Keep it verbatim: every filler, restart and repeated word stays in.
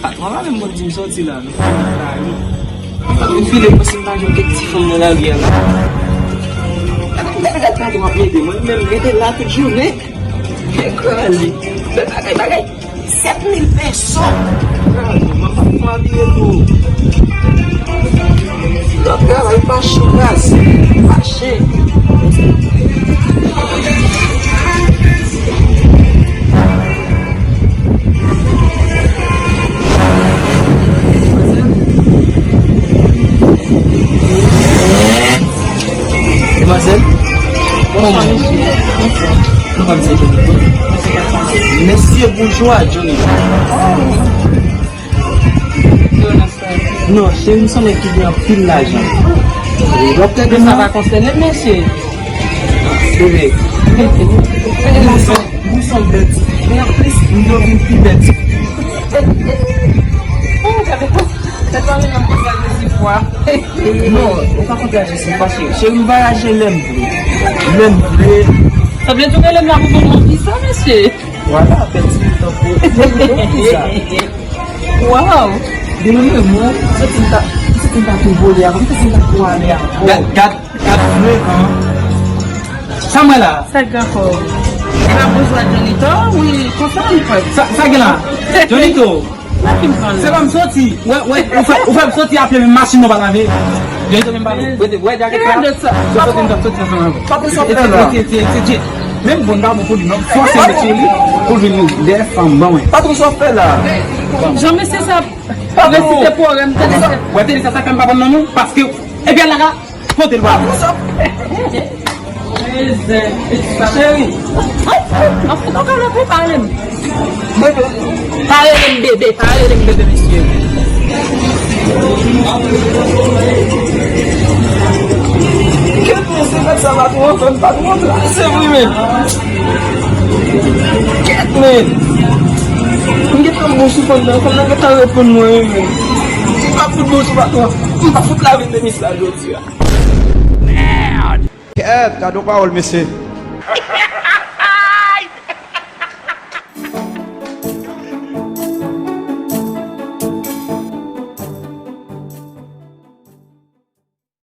Patwon pa menm konn di m soti la, nou fini nan lari. M ap vin file kòmsi m pa jwenn kèk ti fanm nan lari a la. Gade, gade, gade, gade, m ap mete mwen menm rete la tout jounen. Ekrale. Bèl bagay, bagay. Sèt mil peso. Ekrale, mwen pa pou m abiye tou. Lòt travay pa chou ras. Fache. Demwazèl? Kòman? Kòman se Johnny? Mesye boujwa Johnny. Non, cheri, m se yon nèg ki gen anpil lajan. W ap tande sa? Sa pa konsène m, mesye. Bebe. Bouson bèt. Men anplis, m yo vin pi bèt. Oh, gade, tèt pa menm nan kontra Jezi fwa. Non, ou pa kontra Jezi fwa, cheri. Cheri, m vwayaje lè m vle. Lè m vle. Sa vle di w rele m la pou ban m yon visa, mesye? Vwala, fè ti moun tankou. Ban m yon visa. Waw! Gen yon moman, m santi m ta, m santi m ta tou vole ankò, m santi m ta tou ale ankò. Gad, gad, gad frekan. Sa m wè la? Sa k gen ankò? Ou pa bezwen Johnny to, wi, konsa li fè. Sa, sa gen la? Johnny to. Nan ki m pran la? Se pa m soti. Wè, wè, ou fè, ou fè m soti ape menm machin nan pa lave. Johnny to menm pa lave. Wè, wè, jakèt sa. Ki radòt sa? Soti, soti, soti ansanm avè. Patwon sa w fè la? Ti, ti, ti, ti, ti. Menm bon pa bon pou li, non. Fòse met sou li pou l vin dèyè fanm, ban mwen. Patwon sa w fè la? Jan mesye sa ap resite powèm, tande se. Wè, tande sa, sa fè m pa pran nan non, paske, epi al la ka, pote l ba. Patwon sa w fè? Cheri. An fout, an fout, an fout, pale m. Bebe. Pa rele m bebe, pa rele m bebe, mesye. Kèt men, se fèt sa, patwon an fè m patwon an blese vre, men. Kèt men. M gentan bon sou fanm nan, fanm nan gentan reponn mwen, wi, men. M pa fout bon sou patwon an. M pa fout lave tenis la jodi a. Kèt, gade yon pawòl, mesye.